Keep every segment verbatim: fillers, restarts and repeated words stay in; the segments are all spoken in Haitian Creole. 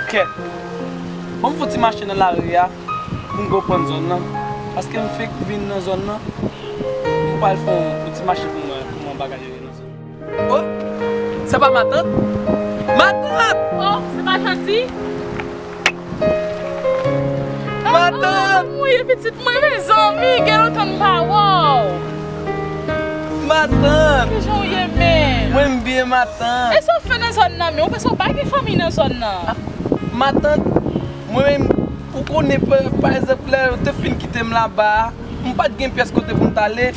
Kèt. Ban m fè yon ti mache nan lari a pou m konprann zòn nan. Paske m fenk vin nan zòn nan. M pral fè yon, yon ti mache pou mwen, pou mwen bagay nan zòn nan. Oh, se pa matant? Matant! Oh, se pa Janti? Matant! Mwen ye pitit mwen, mezanmi, gen lontan m pa wè w. Matant! Kijan w ye menm? Mwen m byen, matant. E sa w fè nan zòn nan, men ou panse w pa gen fanmi nan zòn nan? Matant, mwen menm, ou konnen, pa, pa egzanp, lè yo te fin kite m laba a, m pa t gen pyès kote pou m t ale.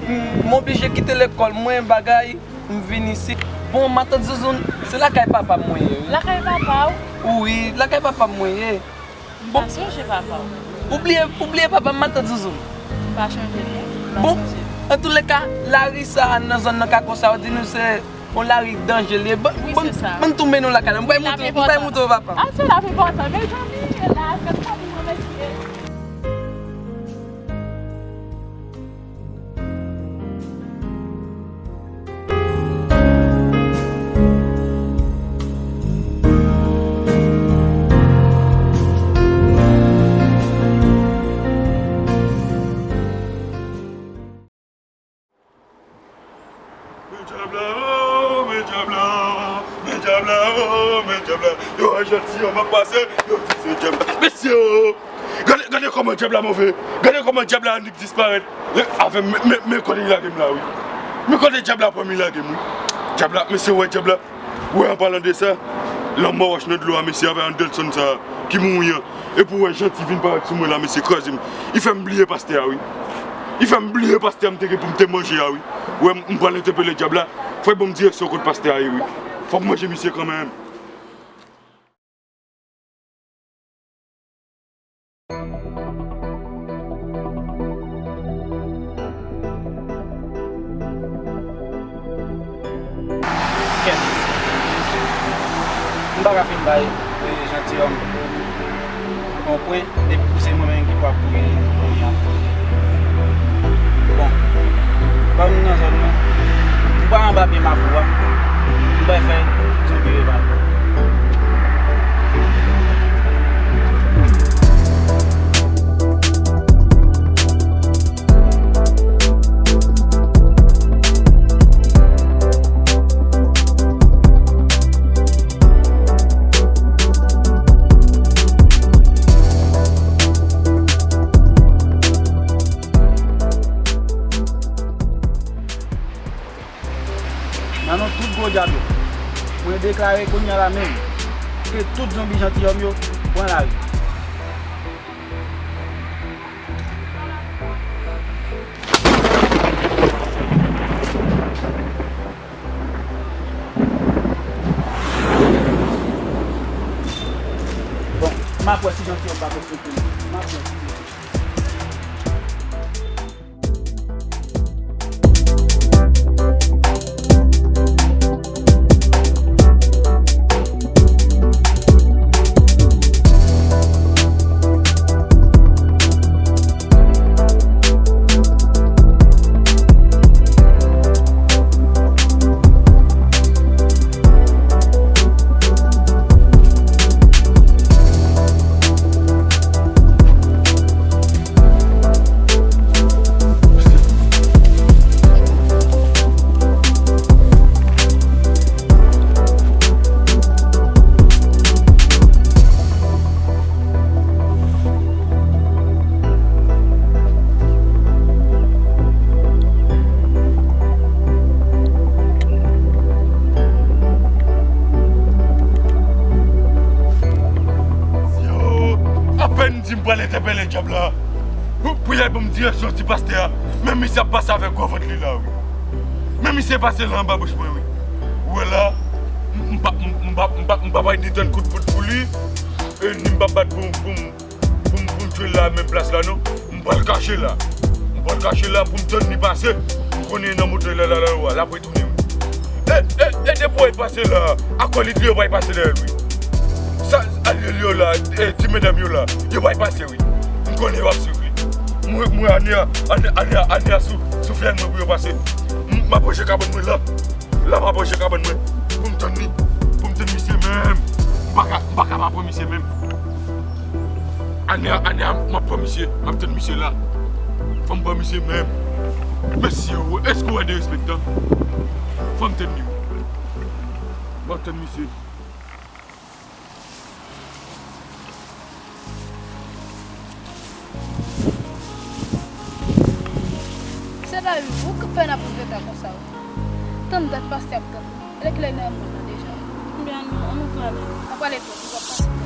M, m oblije kite lekòl mwen, bagay, m vin isit. Bon, matant Zouzoun, se lakay papa m mwen ye, wi. Lakay papa w? Wi, lakay papa m mwen ye. M pa sonje papa w. Ou bliye, ou bliye papa m, matant Zouzoun? M pa sonje, non. M pa sonje. Bon, antouleka, lari sa a nan zòn nan Kako sa, yo di nou se yon lari danje li ye. Ban, ban, ban m tou mennen w lakay la. M pral montre, m pral montre w papa m. Ah, se la pi enpòtan. Mezanmi, la, fè m sa pou mwen, mesye. Men dyab la, oh, men dyab la, men dyab la, oh, men dyab la. Yo, Janti, yo, m ap pase, yo di se dyab. Mesye, oh! Gade, gade kòman dyab la move. Gade kòman dyab la annik disparèt. Avè m, men, men, men kote li lage m la, wi. Men kote dyab la pran m, li lage m, wi. Dyab la, mesye, wè dyab la. Wè, an palan de sa, lanmò wòch nan dlo a, mesye, avè Anderson sa, ki mouri an. Epi w wè Janti vin parèt sou mwen la, mesye, kraze m. Li fè m bliye pastè a, wi. Li fè m bliye pastè a m te gen pou m te manje a, wi. Wè, m, m pral entèpele dyab la. Fò l ban m direksyon kot pastè a ye, wi. Fòk manje misye kanmenm. Kèt. M pa ka fin bay, eh, jantiyòm yon pwen, depi pou se mwen menm ki pral kouri kouri an. Bon, kòm m nan zòn nan, m pa anba pye mapou a, m pral fè zonbi revanj. Nan non tout gwo dyab yo, mwen deklare kounye a la menm ke tout zonbi jantiyòm yo pran lari. Bon, m ap wè si jantiyòm pa konn soti. M ap wè si jantiyòm. Yo, apèn di m pral entèpele dyab la. Pou, pou y al ban m direksyon ti pastè a. Men misye ap pase avèk gwo vant li la, wi. Men misye pase la anba bouch mwen, wi. Ou wè la, m, m pa, m, m pa, m pa, m pa bay ni tann kout poud pou li, e ni m pa bat pou, pou m, pou m, pou m tchwe l la menm plas la, non. M pral kache la. M pral kache la pou m tann li pase. M konnen nan moto la, la, la, la, l ap retounen, wi. E, e, e depi w wè l pase la, akòlit li yo pa pase dèyè l, wi. Sa, alye li yo la, e, ti medam yo la, yo pa pase, wi. M konnen yo ap swiv li. Mwen, mwen, ane a, ane, ane a, ane a sou, sou fyèl mwen pou yo pase. M, m ap ranje kabann mwen la. La, m ap ranje kabann mwen. Pou m tann li. Pou m tann misye menm. M pa ka, m pa ka pa pran misye menm. Ane a, ane a, m ap pran misye, m ap tann misye la. Fò m pran misye menm. Mesye, ou, èske w wè derespektan? Fò m tann li. M ap tann misye. Se pa ou k fè n ap rive ta konsa, wi. Tann dat pastè ap tann. E kilè l nan mond lan deja? Ebyen, ann nou, ann nou prale. N ap prale twòp, nou p ap pase twòp.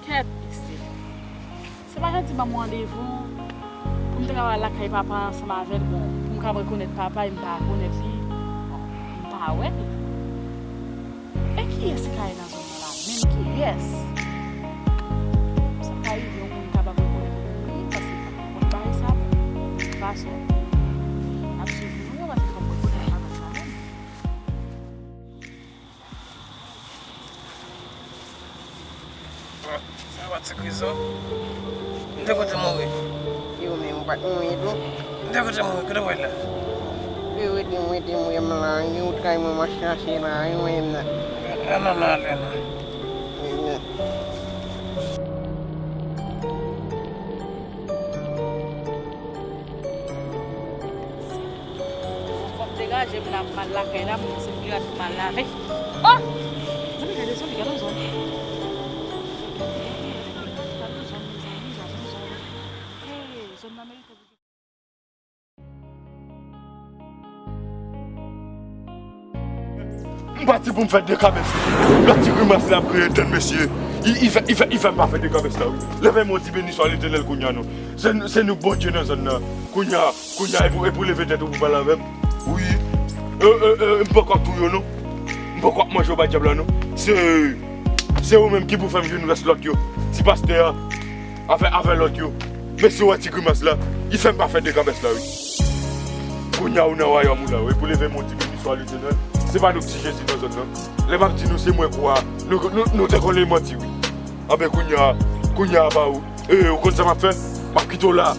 Kèt, mesye. Se pa yon ti ban m randevou pou m te ka al lakay papa ansanm avè l, bon, pou m ka rekonèt papa, e m pa rekonèt li, m pa wè l. E kiyès ki ka ye nan zòn nan la menm? Kiyès? Sa ka rive yon moun kapab rekonèt ou wi, paske m pa konn bagay sa bon. De tout fason, n ap swiv nou, paske fò m rekonèt papa sa menm. Sa va, ti Krizo? M te kote mouri. Yo menm, ou pa t mouri tou? M te kote mouri, kote w pral la? Yo rete m, rete m, rete m la, gen wout kay mwen m ap chache la, yo menm nan. An, non, non, ale non. Wi, non. Fò m degaje m la, m al lakay la, m se pirat m al lave. Oh! Zanmi, gade zòn, gade zòn. Gade zòn, zanmi, zòn, zòn. Hey, zòn nan merite pou M pati pou m fè de kabès wi. Lòt ti grimas la ap kreye tann mesye. I, i fè, i fè, i fè m pa fè de kabès la wi. Leve men w di beni swa Letènèl kounye a non. Se, se nou k Bondye nan zòn nan. Kounye a, kounye a, e pou, e pou leve tèt ou pou pale avè m. Wi. E, e, e, m poko ap touye w non. M poko ap manje w bay dyab la non. Se, se ou menm ki pou fè m jwenn rès lòt yo. Ti pastè a. Avè, avè lòt yo. Mesye, w wè ti grimas la. I fè m pa fè de kabès la wi. Kounye a ou nan wayòm ou la wi. Pou leve men w di beni swa Letènèl. Se pa nou k ti Jezi nan zòn nan. Lè m ap di nou se mwen k wa, nou, nou, nou te konn li manti wi. Anben kounye a, kounye a pa ou. E, ou konn sa m ap fè? M ap kite w la.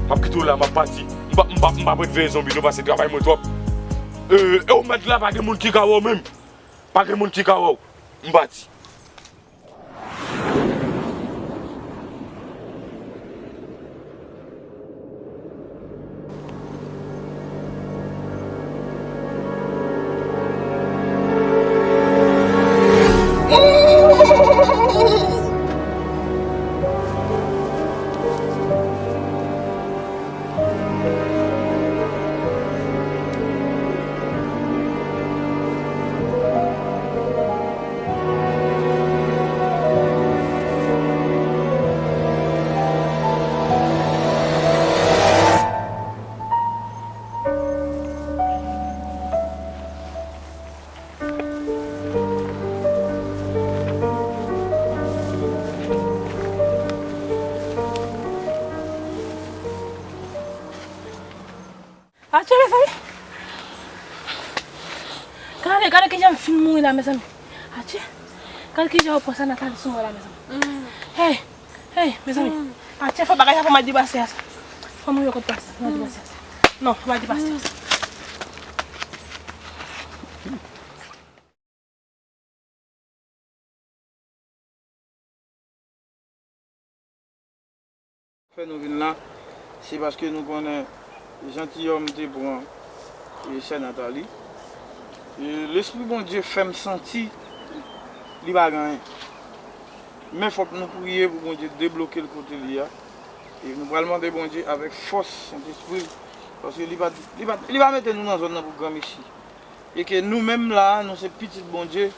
M ap kite w la, m ap pati. M pa, m pa, m p ap ret veye zonbi non, paske travay mwen twòp. E, e ou mèt la, pa gen moun ki ka wè w menm. Pa gen moun ki ka wè w. M pati. Atye, mezanmi. Gade, gade kijan m fin mouri la, mezanmi. Atye. Gade kijan yo pran sa Nathalie sou mwen la, mezanmi. Hey, hey, mezanmi. Atye, fò bagay sa, fò m al di pastè a sa. Fò m wè kot pastè, fò m al di pastè a sa. Non, fò m al di pastè a sa. Fè nou vin la, se paske nou konnen jantiyòm te pran, e, sè Nathalie. E, Lespri Bondye fè m santi li pa gen anyen. Men fòk nou priye pou Bondye debloke l kote li a. E nou pral mande Bondye avèk fòs Sentespri, paske li pa, li pa, li pa mete nou nan zòn nan pou granmesi. E ke nou menm la, nou se pitit Bondye,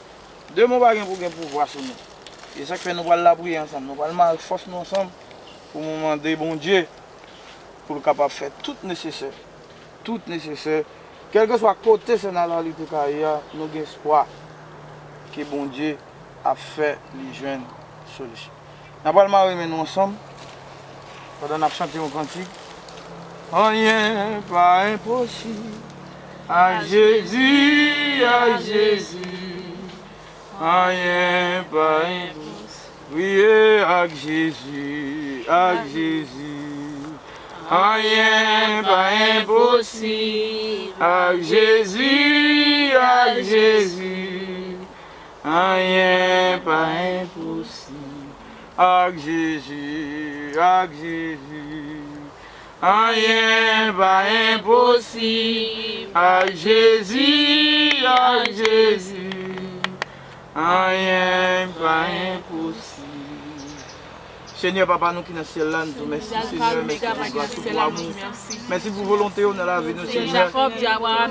demen pa gen pou gen pouvwa sou nou. E sa k fè nou pral lapriyè ansanm, nou pral mare fòs nou ansanm pou nou mande Bondye pou l kapab fè tout nesesè, tout nesesè. Kèlkeswa kote sè Nathalie te ka ye a, nou gen espwa ke Bondye ap fè li jwenn solisyon. N ap pral mare men nou ansanm pandan n ap chante yon kantik. Anyen pa enposib ak Jezi, ak Jezi. Anyen pa enposib. Priye ak Jezi, ak Jezi. Anyen pa enposib ak Jezi, ak Jezi. Anyen pa enposib ak Jezi, ak Jezi. Anyen pa enposib ak Jezi, ak Jezi. Anyen pa enposib. Senyè, Papa nou ki nan syèl la, nou di w mèsi, Senyè, mèsi pou gras ou, pou amou. Mèsi pou volonte w nan lavi nou, Senyè.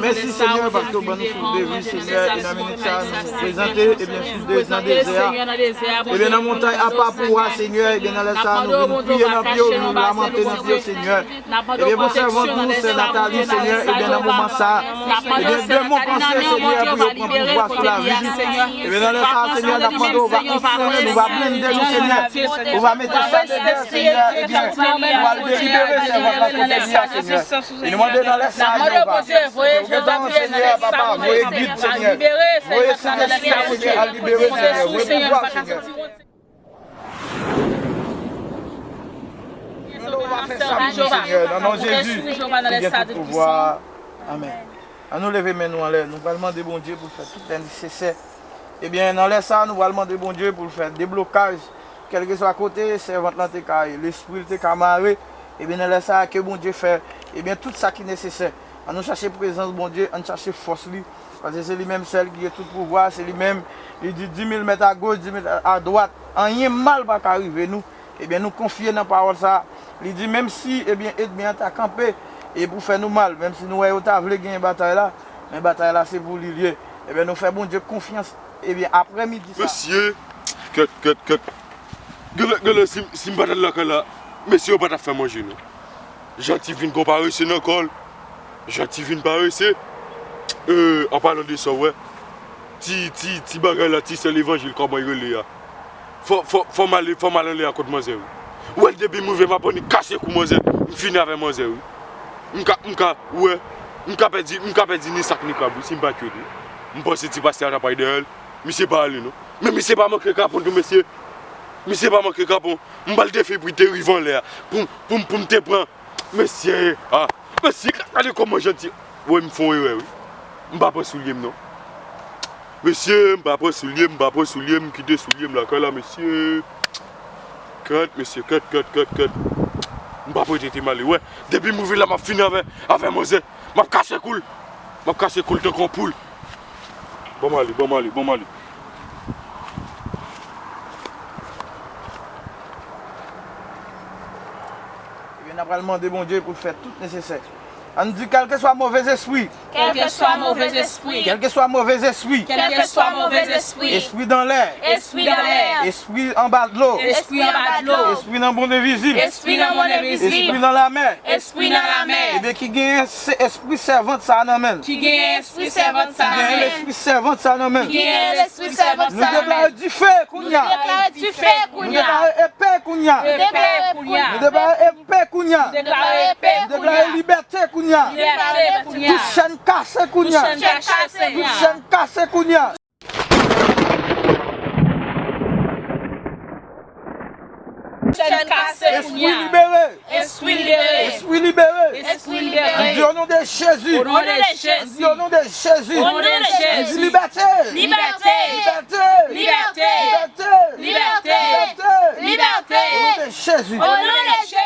Mèsi, Senyè, paske w ban nou souf de vi, Senyè, e nan minit sa a, nou prezante, ebyen, sou de, nan dezè a. Ebyen, nan montay apa pou w a, Senyè, ebyen, nan lè sa a, nou vin kriye nan pye w, nou lamante nan pye w, Senyè. Ebyen, pou sèvant nou, sè Nathalie, Senyè, ebyen, nan moman sa a, ebyen, demon panse, Senyè, pou yo pran pouvwa sou lavi li. Ebyen, nan lè sa a, Senyè, n ap mande w va enfouye nou, va blende nou, Senyè. Ou va mete chak dèyè, Senyè, ebyen, ou va delibere sèvant la kote li a, Senyè. E nou mande nan lè sa a, Jewova, ke w gentan, Senyè, papa, voye gid, Senyè. Voye Sentespri a, Senyè, al libere, Senyè. Voye pouvwa, Senyè. Mande w va fè sa pou nou, Senyè, nan non Jezi, ki gen tout pouvwa. Amèn. Ann nou leve men nou anlè. Nou pral mande Bondye pou l fè tout lè nesesè. Ebyen, nan lè sa a, nou pral mande Bondye pou l fè deblokaj. Kèlkeswa kote sèvant lan te ka ye, lespri l te ka mare, ebyen, nan lè sa a, ke Bondye fè, ebyen, tout sa ki nesesè. Ann nou chache prezans Bondye, ann chache fòs li. Paske se li menm sèl ki gen tout pouvwa, se li menm, li di, di mil mèt agoch, di mil a dwat, anyen mal pa ka rive nou. Ebyen, nou konfye nan pawòl sa a. Li di, menm si, ebyen, ènmi an ta kanpe, e pou fè nou mal, menm si nou wè yo ta vle genyen batay la, men batay la se pou li l ye. Ebyen, nou fè Bondye konfyans. Ebyen, aprè midi sa. Mesye, kèt, kèt, kèt. Genlè, genlè, si, si m pa t al lakay la, mesye yo pa t ap fè manje, non. Jan ti vin gon parese nan kò l. Jan ti vin parese. Euh, an palan de sa, w wè. Ti, ti, ti bagay la, ti sè levanjil, kòman y rele a? Fò, fò, fò m ale, fò m al anlè a kot manzè, wi. Ou wè, depi m rive, m ap annik kase kou manzè. M fini avè manzè, wi. M ka, m ka, ou wè, m ka pèdi, m ka pèdi ni sak ni krab, wi, si m pa t yo tou. M panse ti pastè a t ap pale dèyè l. Misye pa ale, non. Men misye pa manke kapon tou, mesye. Misye pa manke kapon. M pral defi pou l te rive anlè a. Pou, pou, pou m te pran. Mesye, ah. Mesye, gade kòman jan ti. Woy, m fè yon erè, wi. M pa pran soulye m, non. Mesye, m pa pran soulye m, m pa pran soulye m, m kite soulye m lakay la, mesye. Kèt, mesye, kèt, kèt, kèt, kèt. M pa prete te m ale, wè. Depi m rive la, m ap fini avè, avè manzè. M ap kase kou l. M ap kase kou l tankou yon poul. Ban m ale, ban m ale, ban m ale. Ebyen, n ap pral mande Bondye pou l fè tout nesesè. Ann di, kèlkeswa movèzespri. Kèlkeswa movèzespri. Kèlkeswa movèzespri. Kèlkeswa movèzespri. Espri dan lè. Espri dan lè. Espri anba dlo. Espri anba dlo. Espri nan mond envizib. Espri nan mond envizib. Espri nan lamè. Espri nan lamè. Ebyen, ki genyen se espri sèvant sa a nan men l. Ki genyen espri sèvant sa a nan men l. Ki genyen lespri sèvant sa a nan men l. Ki genyen lespri sèvant sa a nan men l. Nou deklare dife kounye a. Nou deklare dife kounye a. Nou deklare epe Kounye a. Deklare kounye a. Nou deklare epe kounye a. Deklare epe kounye a. Nou deklare libète kounye a. Libète kounye a. Tout chèn kase kounye a. Tout chèn kase kounye a. Tout chèn kase kounye a. Chèn kase kounye a. Espri libere. Espri libere. Espri libere. Espri libere. Di au nom de Jésus. Au nom de Jésus. Di au nom de Jésus. Au nom de Jésus. Di libète. Libète. Libète. Libète. Libète. Libète. Au nom de Jésus. Au nom de Jésus.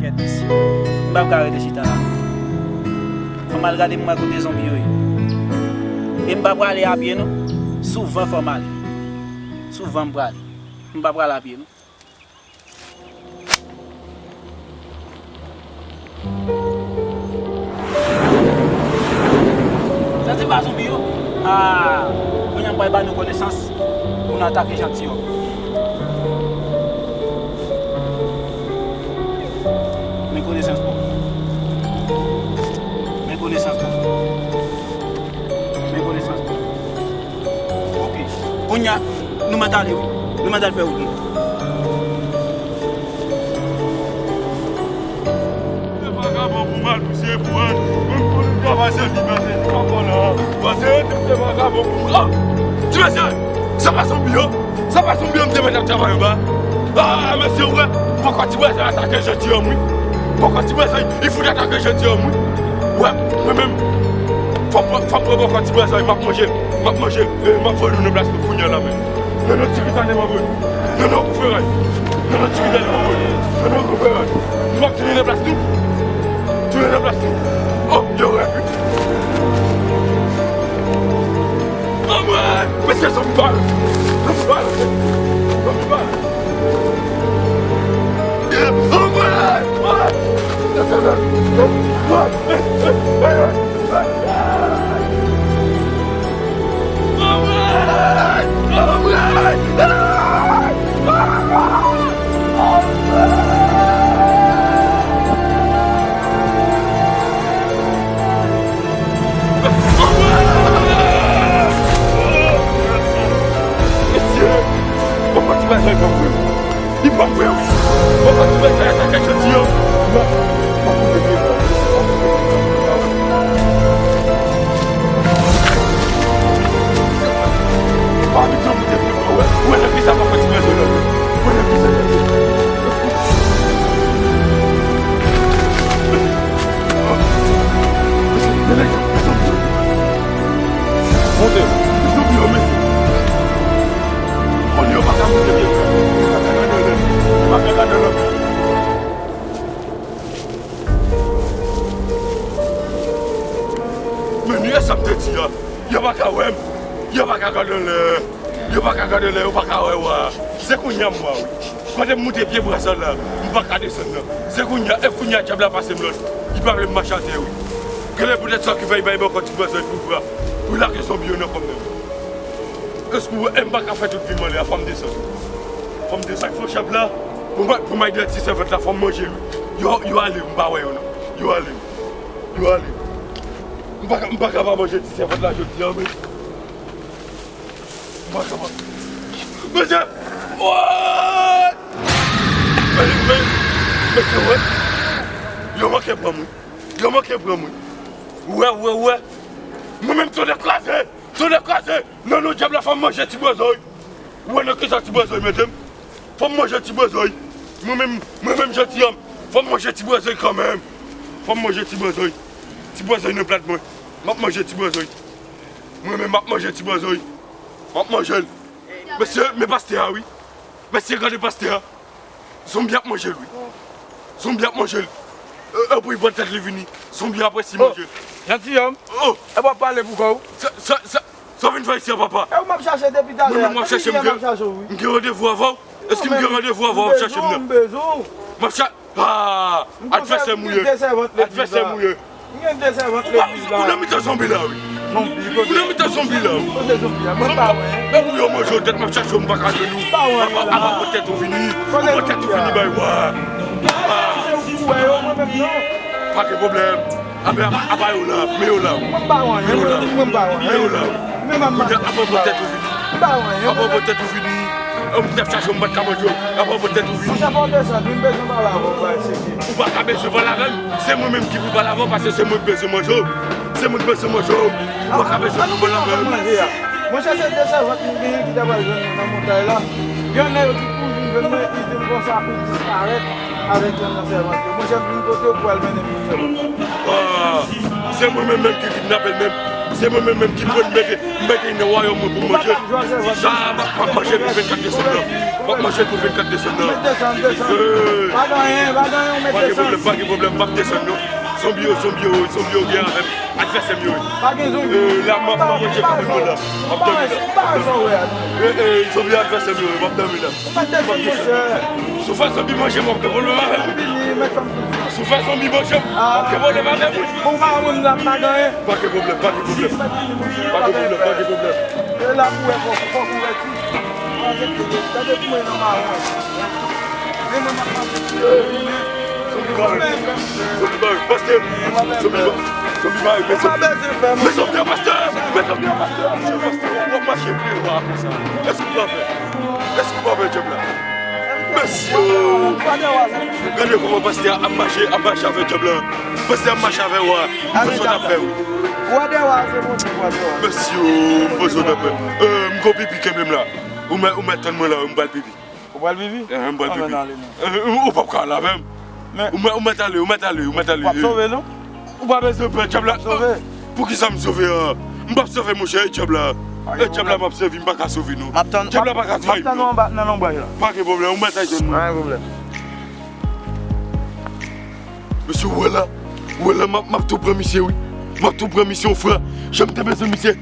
Kèt mesye, m p ap ka rete chita la. Fò m al gade m wè kote zonbi yo ye. E m pa prale a pye non. Sou van fò m ale. Sou van m prale. M pa prale a pye non. Sa se pa zonbi yo? Ah, kounye a m pral ba nou konesans pou nou atake janti yo. Men konesans pou. Men konesans pou. Men konesans pou. Ok. Kounye a, nou mèt ale wi. Nou mèt al fè wout nou. Se vagabon pou mal pouse pou al. Mwen konnen travay se li, men se li pa bon la. Panse se vagabon pou mal. Ti mesye, sa pa zonbi yo. Sa pa zonbi yo, m te mèt ap travay anba. Ah, mesye, ou wè, poko ti bwazèy atake jantiyòm wi. Poko ti bwazèy, li fout atake jantiyòm wi. Wè, mwen menm, fò m pran, fò m pran poko ti bwazèy, m ap manje, m ap manje, e m ap voye nou nan plas nou kounye a la menm. Non, non, ti ritane m ap voye. Non, non, kou feray. Non, non, ti ritane m ap voye. Non, non, kou feray. M ap tounen nan plas nou. Tounen nan plas nou. Oh, yo rèd wi. Anmwey! Mesye, zanmi pa m! Zanmi pa m! Zanmi pa m! Anmwey! Mesye, poko ti bwazèy pa vre. Li pa vre wi. Poko ti bwazèy atake jodi an. Pa vin jan moute pye mwen wè. Wè nan ki sa poko ti bwazèy la. Wè nan ki sa. Monte. Kounye yo pa ka moute pye frè. Yo pa ka gade anlè. Yo pa ka gade anlè. Men nou e sa m te di a. Yo pa ka wè m. Yo pa ka gade anlè. Yo pa ka gade anlè. Yo pa ka wè w a. Se kounye a m wè wi. Kote m moute pye bwa sa la, m pa ka desann nan. Se kounye a, e kounye a dyab la pase m lòd. Li pa vle m mache atè wi. Genlè poutèt sa ki fè y bay m ankò ti bwazòy pou vra. Pou lage zonbi yo nan kò m nan. Èske w wè, m pa ka fè tout vi m anlè a, fò m desann. Fò m desann. Fò chèf la, pou m, pou m al di ti sèvant la, fò m manje l wi. Yo, yo ale, m pa wè yo non. Yo ale. Yo ale. M pa ka, m pa ka pa manje ti sèvant la jodi a, men. M pa ka pa. Mesye! Woy! Men, men, mesye, wè. Yo manke pran m wi. Yo manke pran m wi. Wè, wè, wè. Mwen menm tonnè kraze. Tonnè kraze. Nan non dyab la fò m manje ti bwazòy. Ou wè nan kisa ti bwazòy mete m? Fò m manje ti bwazòy. Mwen menm, mwen menm janti an. Fò m manje ti bwazòy kanmenm. Fò m manje ti bwazòy. Ti bwazòy nan plat mwen. M ap manje ti bwazòy. Mwen menm m ap manje ti bwazòy. M ap manje l. Mesye, men pastè a wi. Mesye, gade pastè a. Zonbi ap manje l wi. Zonbi ap manje l. E, e, pou l pran tèt li vini. Zonbi ap resi manje l. Janti an. Oh. E w ap pale pou kò w. Sa, sa, sa, sa w vin fè isi a, papa? E w m ap chache depi talè a. Mwen menm w ap chache m gen. M gen randevou avè w. Èske m gen randevou avè w w ap chache m nan? M bezwen w. M ap cha-, ah, advèsè m ou ye. Advèsè m ou ye. M gen de sèvant legliz la. Ou nan mitan zonbi la wi. Zonbi, kote? Ou nan mitan zonbi la wi. Kote zonbi a? Mwen pa wè. Menm pou yo manje w tèt m ap chache w m pa ka jwenn ou. Apa, apa pou tèt ou vini. Ou pou tèt ou vini bay wa. Ou wè yo, mwen menm non. Pa gen pwoblèm. Apa, apa, apa yo la. Men yo la wi. Mwen pa wè. Men yo la. Mwen pa wè. Men yo la wi. Kote apa pou tèt ou vini. Apa pou tèt ou vini. Ou t ap chache w m pa t ka manje w. Apa pou tèt ou vini. Monchè, fò w desann wi, m bezwen pale avè w, bay seke. Ou pa ka bezwen pale avè m. Se mwen menm ki pou pale avè w, paske se mwen k bezwen manje w. Se mwen k bezwen manje w. Ou pa ka bezwen pou pale avè m. Monchè, se de sèvant nou genyen ki ta pral jwenn nou nan montay la. Gen yon nèg ki kouri vin jwenn mwen, li di m konsa pou disparèt avèk youn nan sèvant yo. Monchè, m vin kote w pou al mennen m yon sèvant. Ah, se mwen menm menm ki kidnape l menm. Se mwen menm menm ki pran l mete, mete l nan wayòm mwen pou m manje. Sa, m ap, m ap manje l pou vennkat desanm nan. M ap manje l pou vennkat desanm nan. Eh. Pa gen anyen, pa gen anyen, ou mèt desann. Pa gen pwoblèm, pa gen pwoblèm, m ap desann non. Zonbi yo, zonbi yo, zonbi yo gen avè m. Advèsè m yo wi. Pa gen zonbi. Eh, la, m ap, m ap manje kanmenm mwen la. M ap dòmi la. Eh, eh, zonbi advèsè m yo wi, m ap dòmi la. Ou mèt desann, monchè. Si w fè zonbi manje m, w ap gen pwoblèm avè m wi. Si w fè zonbi manje m, w ap gen pwoblèm avè m wi. Bon, pa wè m la, m pa gen anyen. Pa gen pwoblèm, pa gen pwoblèm. Pa gen pwoblèm, pa gen pwoblèm. E la pou wè fò, fò kouvèti. Gade pou mwen nan mawon. Men mwen m ap mache. Zonbi bare. Zonbi bare. Pastè. Zonbi bare. Zonbi bare. Men zonbi an, pastè. Men zonbi an, pastè. Pastè, w ap mache pi lwen konsa. Èske w pa pè? Èske w pa pè djab la? Mesye! Gade kòman pastè a ap mache, ap mache avèk djab la. Pastè ap mache avèk wa. M panse w t ap pè wi. Wa dèwa se Bondye, wa dèwa. Mesye, m panse w t ap pè. Eh, m gon pipi kenbe m la. Ou mèt, ou mèt tann mwen la, m pral pipi. Ou pral pipi? Eh, m pral pipi. Eh, ou, ou p ap ka al avè m. Ou mèt, ou mèt ale, ou mèt ale, ou mèt ale. W ap sove non? Ou pa bezwen pè, djab la. Poukisa m sove a? M p ap sove monchè, e djab la. E djab la m ap sèvi, m pa ka sove non. Djab la pa ka trayi m non. M ap tann ou anba nan lonbraj la. Pa gen pwoblèm, ou mèt al jwenn mwen. Pa gen pwoblèm. Mesye, ou wè la? Ou wè la, m ap, m ap tou pran misye wi. M ap tou pran misye, frè. Jan m te bezwen misye.